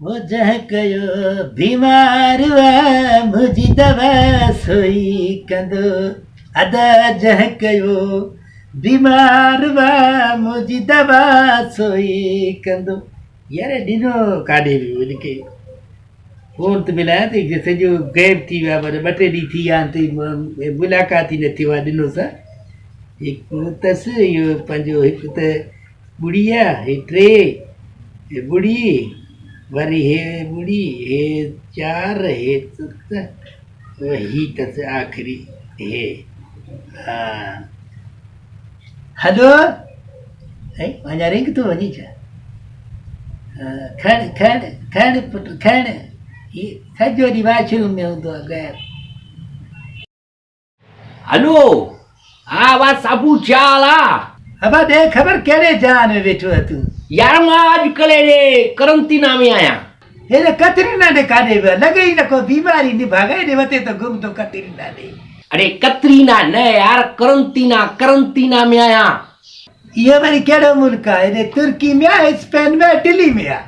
هو جنهن ڪيو بيمار آ منهنجي دوا سوئي ڪندو ادا جنهن ڪيو بيمار آ منهنجي دوا سوئي ڪندو. يار ڏنو ڪاڏي ويو ان کي فون ته ملايان ته سڄو غيب ٿي ويو آ پر ٻه ٽي ڏينهن ٿي ويا آهن ته ملاقات ئي نه ٿيو آ ڏنو سان هڪ اٿس اهو پنهنجو هڪ ته ٻڙي آ هي ٽي هي ٻڙي وري هي ٻڙي هي چار هي ست هي اٿس آخري هي ها هلو ۽ اڃا رنگ ٿو وڃي ڇا کڻ کڻ کڻ پٽ کڻ هي سڄو ڏينهن واش روم ۾ هوندو آ غائب. هلو ها وا صابو ڇا حال آ. ابا ڏي خبر ڪهڙي جهان ۾ ويٺو آ تون. يار مان اڄ ڪلهه هيڏي قرنطينه ۾ آهيان. هيڏي قطرينا ڏي ڪاڏي ويو آ لڳي ئي نه ڪو بيماري نڀاڳا هيڏي وتي ٿو گم ٿو قطرينا ڏي. اڙي قطرينا نه يار قرنطينه قرنطينه ۾ آهيان. اهو وري ڪهڙو ملڪ آ هيڏي ترڪي ۾ آ اسپين ۾ آ اٽلي ۾ آ.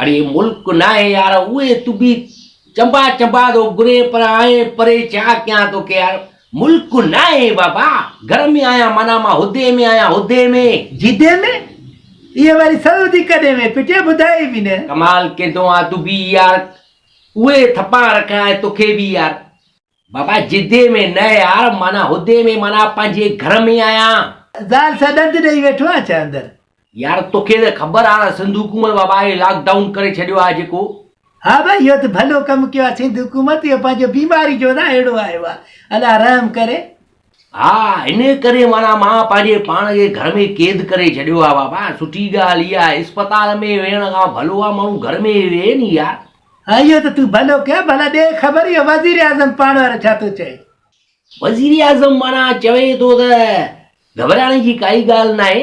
اڙي ملڪ ناهي يار اهي تون به چنبا چنبا ٿو گهرين پر آهين پري ڇا ڪيان توکي يار ملڪ ناهي بابا گهر ۾ آهيان معنيٰ مان هدي ۾ آهيان هدي ۾. جدي ۾؟ اهو وري سعودي ڪڏهن ۾ پٽيو ٻڌائي به نه. ڪمال ڪيندو آن تون به يار اهي ٿپان رکان ۽ توکي به يار. بابا جدي ۾ نه يار معنيٰ هدي ۾ معنيٰ پنهنجي گهر ۾ آهيان. زال سان ڏند ڏئي ويٺو آهين ڇا اندر؟ يار توکي ته خبر آ نه سنڌ حڪومت بابا هي لاڪ ڊائون ڪري ڇڏيو آ جيڪو. ها ڀائي اهو ته ڀلو ڪم ڪيو آ سنڌ حڪومت اهو پنهنجو بيماري جو نه اهڙو آيو آ الله رحم ڪري. ها ان ڪري معنيٰ مان پنهنجي پاڻ کي گهر ۾ قيد ڪري ڇڏيو آ بابا سٺي ڳالهه اها آهي اسپتال ۾ ويهڻ کان ڀلو آ ماڻهو گهر ۾ ويهي ني يار. ها اهو ته تون ڀلو ڪيو ڀلا ڏي خبر اهو وزيراعظم پاڻ وارو ڇا ٿو چئي. وزيراعظم معنيٰ چوي ٿو ته گهٻرائڻ جي ڪائي ڳالهه ناهي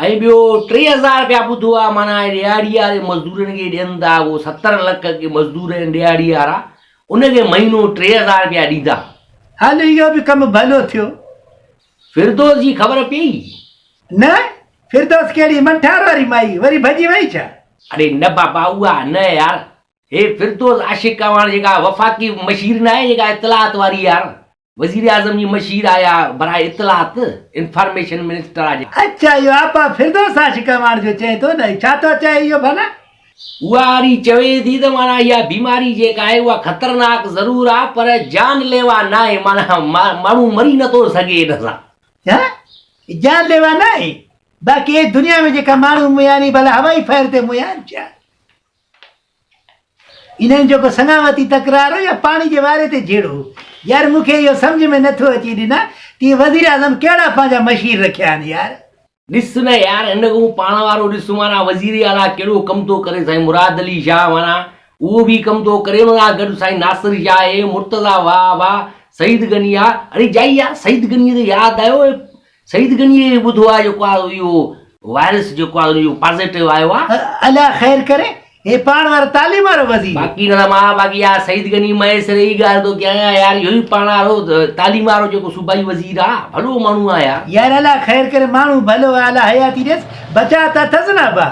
۽ ٻيو 3000 رپيا ٻڌو آ معنيٰ ڏهاڙي واري مزدورن کي ڏين ٿا اهو 70 لک ڪي مزدور آهن ڏهاڙي وارا ان کي مهينو 3000 رپيا ڏيندا. هل اهو به ڪم ڀلو ٿيو. فردوس جي خبر پيئي؟ نه، فردوس ڪهڙي منٺار واري مائي وري ڀڄي وئي ڇا؟ اڙي نه بابا اها نه يار، هي فردوس عاشق اعواڻ جيڪا وفاقي مشير ناهي جيڪا اطلاعات واري يار، وزيراعظم جي مشير آ يا براء اطلاعات، انفارميشن منسٽر آ جيڪا. اڇا اهو آپا فردوس عاشق اعواڻ جو چئين ٿو نه، ڇا ٿو چئي اهو ڀلا؟ اها وري چوي ٿي ته معنيٰ اها بيماري جيڪا آهي اها خطرناڪ ضرور آ پر جان ليوا ناهي معنيٰ ماڻهو مري نٿو سگهي ان سان. ڇا؟ جان ليوا ناهي؟ باقي اي دنيا ۾ جيڪا ماڻهو مئا ني ڀلا هوائي فائر تي مئا آهن ڇا؟ انهن جو ڪو سڱاوتي تڪرار هو يا پاڻي جي واري تي جهيڙو هو؟ يار مون کي اهو سمجهه ۾ نٿو اچي ڏنا ته اهي وزيراعظم ڪهڙا پنهنجا مشير رکيا آهن يار. ڏس نه يار هن کان پاڻ وارو ڏس معنيٰ وزير اعليٰ ڪهڙو ڪم ٿو ڪري سائين مراد علي شاهه معنيٰ اهو به ڪم ٿو ڪري ان سان گڏ سائين ناصر شاهه اي مرتضيٰ واهه واهه سعيد غني آ اڙي جائي يار سعيد غني تي ياد آيو سعيد غني کي ٻڌو آ جيڪو آ اهو وائرس جيڪو آ ان جو پازيٽو آيو آ. الله خير ڪري هي پاڻ وارو تعليم وارو وزير. باقي نه ته مان باقي يار سعيد غني مهيسر ئي ڳالهه ٿو ڪيان يار اهو ئي پاڻ وارو تعليم وارو جيڪو صوبائي وزير آ ڀلو ماڻهو آ يار. يار الله خير ڪري ماڻهو ڀلو آ الله حياتي ڏيس بچاء ته اٿس نه ابا.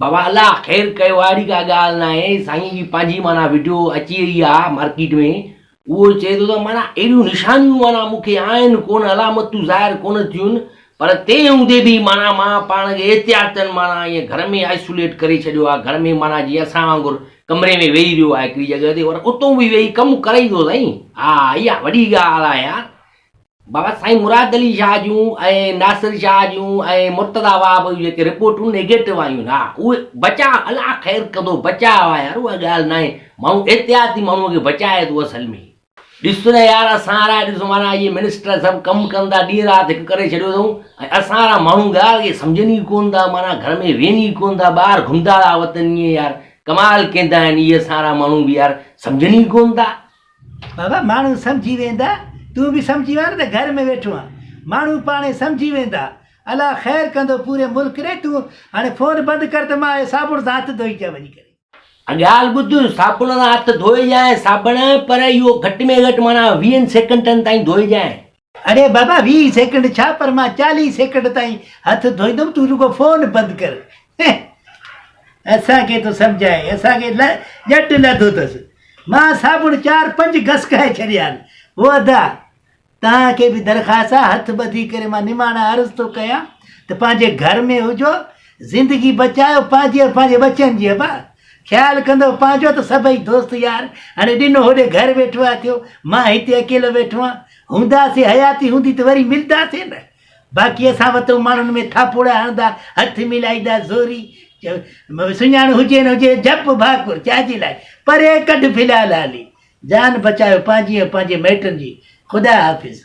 بابا الله خير ڪيو اهڙي ڪا ڳالهه ناهي سائين جي پنهنجي معنيٰ وڊيو اچي وئي آ مارڪيٽ ۾ اهو چئي ٿو ته معنيٰ اهڙيون نشانيون معنيٰ مون کي آهن ڪونه علامتون ظاهر ڪونه ٿيون پر تنهن هوندي به معنيٰ مان پاڻ کي احتياطن معنيٰ ائين گهر ۾ آئسوليٽ ڪري ڇڏيو آهي گهر ۾ معنيٰ جيئن اسان وانگر ڪمري ۾ ويهي رهيو آهي هڪڙي جڳهه تي پر اتو به ويهي ڪم ڪري ٿو سائين ها اها وڏي ڳالهه آهي يار بابا سائين مراد علي شاهه جون ۽ ناصر شاهه جون ۽ مرتضيٰ وهاب جون جيڪي رپورٽون نيگيٽو آيون ها اهي بچاء الله خير ڪندو بچاء آهي يار اها ڳالهه ناهي ماڻهو احتياطي ماڻهو کي بچائي ٿو اصل ۾ ڏس نه يار اسان وارا ڏس معنيٰ اهي منسٽر سڀ ڪم ڪن ٿا ڏينهن رات هڪ ڪري ڇڏيو اٿئون ۽ اسان وارا ماڻهو ڳالهه کي سمجهن ئي ڪونه ٿا معنيٰ گهر ۾ ويهن ئي ڪونه ٿا ٻاهر گهمندا ٿا وتن ائين يار ڪمال ڪيندا آهن اهي اسان وارا ماڻهو به يار سمجهن ئي ڪونه ٿا. بابا ماڻهو سمجهي ويندا، تون به سمجهي ويا نه ته گهر ۾ ويٺو آن، ماڻهو پاڻهي سمجهي ويندا، الله خير ڪندو پوري ملڪ ڏي، تون هاڻي فون بند ڪر ته مان اهي صابڻ سان هٿ ڌوئي اچان وڃي ڪري. ڳالهه ٻڌ، صابڻ سان هٿ ڌوئجانء صابڻ، پر اهو گهٽ ۾ گهٽ معنيٰ ويهن سيڪنڊن تائين ڌوئجانء. اڙي بابا 20 سيڪنڊ ڇا پر مان 40 سيڪنڊ تائين هٿ ڌوئيندم تون رڳو فون بند ڪر. اسان کي ٿو سمجهائي، اسان کي ڄٽ لڌو اٿس. مان صابڻ چار پنج گسڪائي ڇڏيا آهن. او ادا! توهان کي به درخواست آ، هٿ ٻڌي ڪري مان نماڻا عرض ٿو ڪيان ته پنهنجي گهر ۾ هجو، زندگي بچايو پنهنجي ۽ پنهنجي ٻچن جي ابا! خيال ڪندؤ پنهنجو ته سڀئي دوست يار هاڻي ڏنو هوڏي گهر ويٺو آ ٿيو، مان هتي اڪيلو ويٺو آن. هونداسين، حياتي هوندي ته وري ملداسين نه. باقي اسان وتئون ماڻهن ۾ ٿاڦوڙا هڻندا، هٿ ملائيندا، زوري سڃاڻ هجي نه هجي جهپ ڀاڪر ڇا جي لاء؟ پري ڪڍ في الحال هالي. جان بچايو پنهنجي ۽ پنهنجي مائٽن جي. خدا حافظ.